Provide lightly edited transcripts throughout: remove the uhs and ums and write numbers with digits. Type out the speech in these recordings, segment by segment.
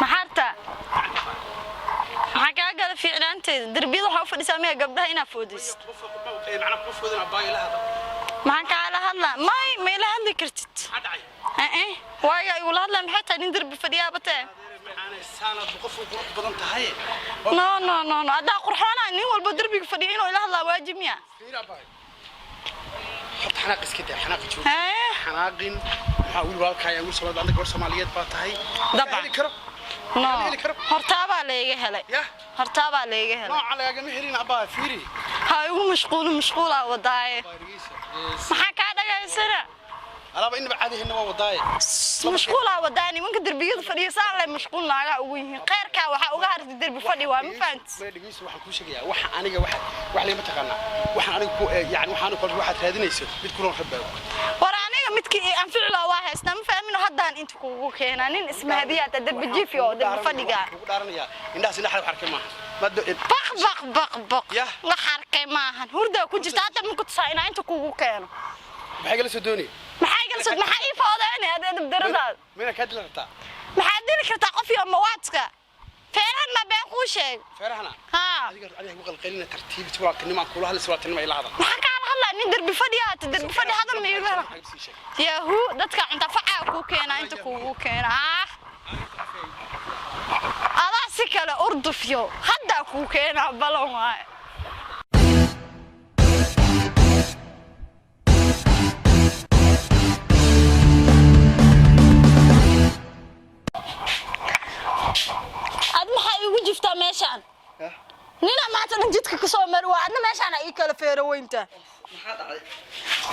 Maxaarta maxaa kaa gala fiicnaanteeda? Derbiyada waxaa u fadhisaa miya gabdhaha inaa foodaysid? Macnaa kuma foodin, abbaayo, la hadal. Maxaan kaala hadlaa? May, ma ila hadli kartid. Maxaa dhacay? Eh, waayo igula hadlaa maxay tahay? Nin derbi fadhiyaaba tee. Maxaanay saanaad qof u qurux badan tahay. No, no, no, no, haddaa qurxoonaa nin walba derbiga fadhiya inuu ila hadlaa waajib miya? Fiir, abbaayo, horta xanaaq iska daa, xanaaqa jooji. Hee. Xanaaqin. Maxaa wiil walaalkaa ayaa wiil Soomaaliyeed, anda gabar Soomaaliyeed baa tahay. Dabcan. Heli karo. No. Heli karo. Hortaabaa layga helay. Yah. Hortaabaa layga helay. Nooca lagagama helin, abbaa, fiiri. Ha igu mashquulin, mashquulaa wadaaye. Maxaa kaa dhagaysana? Alaaba inaba caadi waa wadaaye. Mashquulaa wadaa. Nimanka derbiyada fadhiya saa lay mashquul naagaa ugu yihiin. Kheyrkaa waxaa uga hartay derbi fadhi waa, ma fahanti? Ma dhegeyso, waxaan kuu sheegayaa waxa aniga waxa wax lagama taqaanaa, waxaan aniga ku yani waxaan kale waxaad raadinayso mid ku roon rabbaa. War aniga midkii i anfici lahaa waa haystaa, ma fahmino? Haddaan inta kugu keenaa nin ismahadiyaata derbi jiifi oo derbi fadhiga. Kugu dhaaranayaa, indhahaas indhaha wax arkay maaha. Baq baq baq baq. Yah. Wax arkay maahan, hurdaa ku jirta. Hadda ma ku tusaa inaa inta kugu keeno? Maxay kala soo doonay? Maxay kala soo, maxaa ii foodeyna aad edab daradaada? Mayna kaa dili rabtaa? Maxaad dili kartaa qof iyo mawaadka feerahan ma been kuu sheeg? Feerahana. Haa. Adiga ku qalqalina, tartiib, si walaaltinimo aan kula hadlay, si walaaltinimo ila hadal. Maxaa kaala hadlaa? Nin derbi fadhiya hata, derbi fadhi hadal ma iigu hela. Yahu, dadka cunta facaa kuu keenaa, inta kuugu keena. Ah, adaa si kale urdufyo, haddaa kuu keenaa, balan waaye. Ad maxaa iigu jiftaa meeshaan? Nina maanta dhan jidka kasoo mari waa, adna meeshaana ii kala feero weynta. Maxaa dhacday?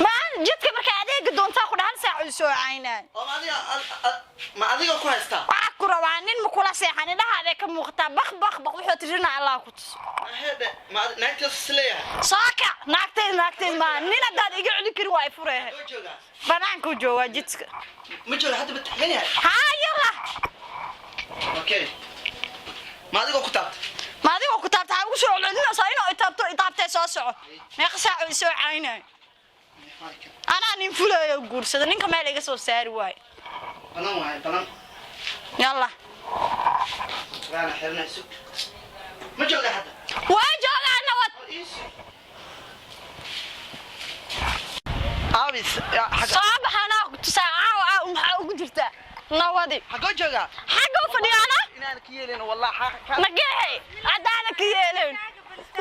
Maan jidka markaa adeega doontaa ku dhahan saac u soo caynaa. Oo ma adiga ma adiga ku haystaa? Waxaa ku rabaa nin ma kula seexan, indhahaadee ka muuqataa. Baq baq baq, wuxuu tirina Allah ku tuso. Heedhe, ma naagtaas is leeyahay? Soo kac. Naagteed, naagteed maa. Nin haddaad iga celin karin waa i fureehe. Soo joogaa? Banaankuu joogaa, jidka. Ma jooga hadda, ma taagan yahay? Haa, yalla. Okay, ma adigoo ku taabtay? Ma adigoo ku taabta? Waxaa ugu soo celcelinaysaa inuu itaabto, itaabtee. Soo soco. Meeqa saac oo isoo caynayo? Anaa nin fulayo guursada, ninka meel iga soo saari waayo. Balan waaye, balan. Yalla. Waana xirnay, sug. Ma jooga hadda? Waa joogaa, nabad. Aabis. Soo baxanaa ku tusaa. Caawa caawa maxaa ugu jirtaa? Nawadi. Xagoo joogaa? Xagga u fadhiyaana. Inaan ka yeelin wallah. Nageey haddaana ka yeelin,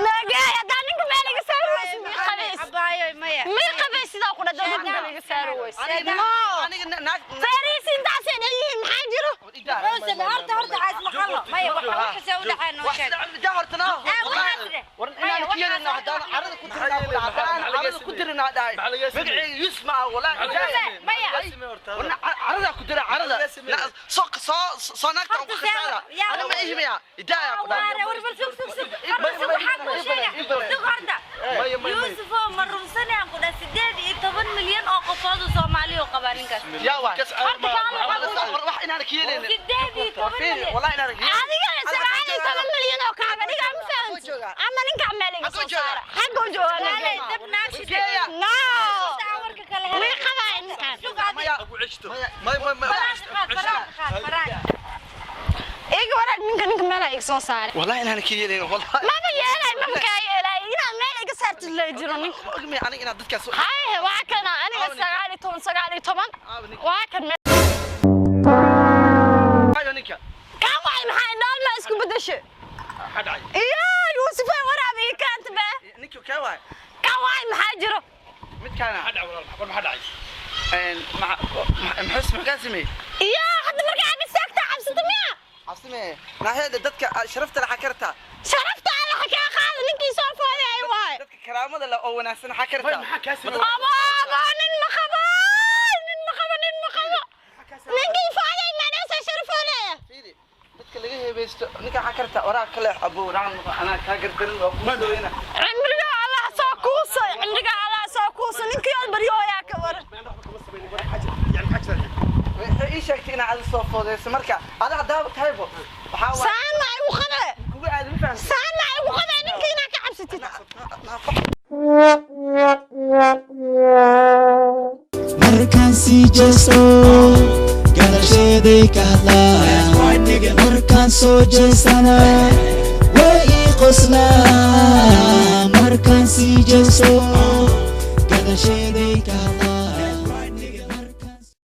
nageey haddaan ninka meel iga saari weysid. Mii qabays? Abaayo, maya. Mii qabays? Sidaa ku dhadhan ninka meel iga saari weysid. No. Aniga naag. Feerihiisi intaasay dhan yihiin, maxaa jiro? Wuxuu horta horta caas maqallo. Maya, waxa waxa soo dhacay noo sheeg. War inaan ka yeelin haddaan carada ku dirnaa, haddaan carada ku dirnaa dhahay magacayga Yusuf ma ah wallah. Maya. Warna carada ku dira, carada soo soo soo naagta ku khasaara ana ma ihimaya idaaya ku dhahay. Waare, war bal sug sug sug. Horta sug, waxaan kuu sheega. Sug horta. Yuusuf oo ma rumsanayaan ku dhahay 18 milyan oo qofood oo Soomaali oo qabaa ninkaas. Yaa waay. Horta kaale waxaa kuu wax inaan ka yeelin. 18 milyan. Wallahi inaan ka yeelin. Adiga 19 milyan oo kaaga dhigaa, ma fahanti? Ama ninka meel iga soo saara, xagga u joogaa. Kaale Nageey. dab naagshide. No. Horta warka kale hel. Mii qabaa ninkan? Sug adiga. May may may. Faraanka qaad, faraanka qaad, faraanka. Iga waraag ninka, ninka meel iga soo saara. Wallahi inaan ka yeelin wallahi. Maba yeelay, maba kaa yeelay inaad meel iga saartid la jiro ninka. Ma ogmay aniga inaad dadkaas Haye, waa kana aniga 19, 19 waa kan. Ayo ninka. Kan waay, maxaa indhaal ma isku bedeshe? Maxaa dhacay? Iyo Yuusuf waraab ii kaanta be. Ninka ka waay. Kan waay, maxaa jiro? Midkaana. Maxaa dhacay, walaal? War maxaa dhacay? Maxaa maxaa sameeyey? Iyo hadda markaa ag istaagtaa cabsata miya? Cabsime naaxiyada dadka sharafta la xakarta. Sharafta alla ha kaa qaada, ninkii soo foodeey waay. Dadka karaamada leh oo wanaagsan xakarta. Maxaa kaa sameeyey? Abo abo, nin ma qabo, nin ma qabo, nin ma qabo. Ninkii foodeey maadhasa sharafoo leeya. Fiiri, dadka laga heebeysto ninka xakarta waraa kale abo raan anaa kaa gardarin waa ku soo Cimriga Allah soo kuusa, cimriga Allah soo kuusa, ninkii oo baryooyaa ka waran. Yani maxaa jira? Waxay ii sheegtay inaad adi soo foodeyso, marka ada haddaaba tahaybo waxaa waay Saan ma igu qabe? Kugu aadi, ma fahamtay? Saan ma igu qabe ninkii inaa ka cabsatid? Markaan sii jeesto, gadasheeday ka hadlaa. Markaan soo jeestana, way ii qoslaa. Markaan sii jeesto.